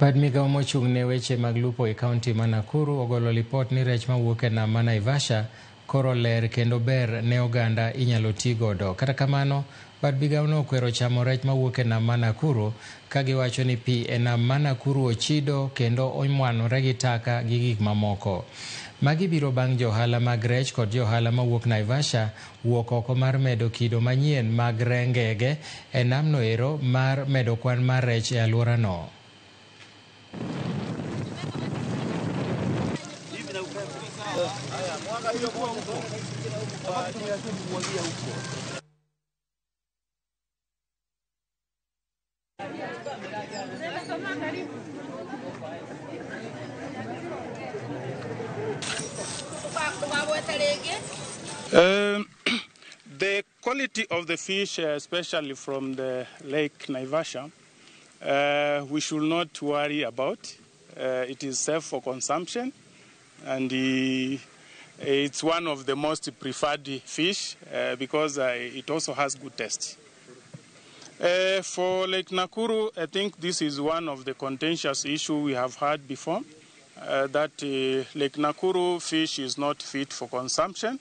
Bad migao mochung' ne weche mag lupo e kaunti ma Nakuru ogolo lipot ni rech mawuok e nam ma Naivasha koro ler kendo ber ne oganda inyalo ti godo. Kata kamano, bad migaono okwero chamo rech mawuok e nam ma Nakuru ka giwacho ni pi e nam ma Nakuru ochido kendo omwanore gi taka gi gik mamoko. Magi biro bang' johala mag rech kod johala mawuok Naivasha wuok oko mar medo kido manyien mag rengege e namno ero mar medo kwan mar rech e alworano. The quality of the fish, especially from the Lake Naivasha, we should not worry about. It is safe for consumption, and it's one of the most preferred fish because it also has good taste. For Lake Nakuru, I think this is one of the contentious issues we have had before, that Lake Nakuru fish is not fit for consumption.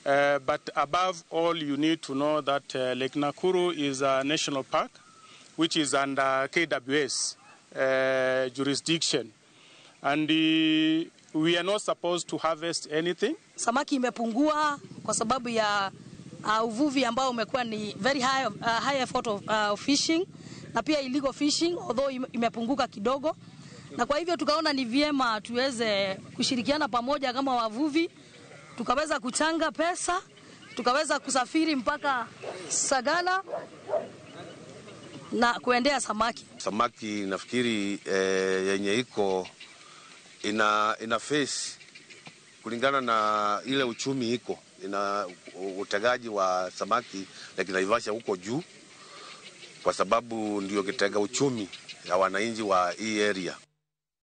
But above all, you need to know that Lake Nakuru is a national park, which is under KWS jurisdiction. And we are not supposed to harvest anything. Samaki imepungua kwa sababu ya uvuvi ambao umekuwa ni very high effort of fishing na pia illegal fishing, although imepunguka kidogo. Na kwa hivyo tukaona ni vyema tuweze kushirikiana pamoja kama wavuvi, tukaweza kuchanga pesa, tukaweza kusafiri mpaka Sagana na kuendea samaki. Samaki nafikiri yenye iko ina face kulingana na ile uchumi iko ina utegaji wa samaki Lake Naivasha huko juu, kwa sababu ndio kitega uchumi ya wananchi wa hii area.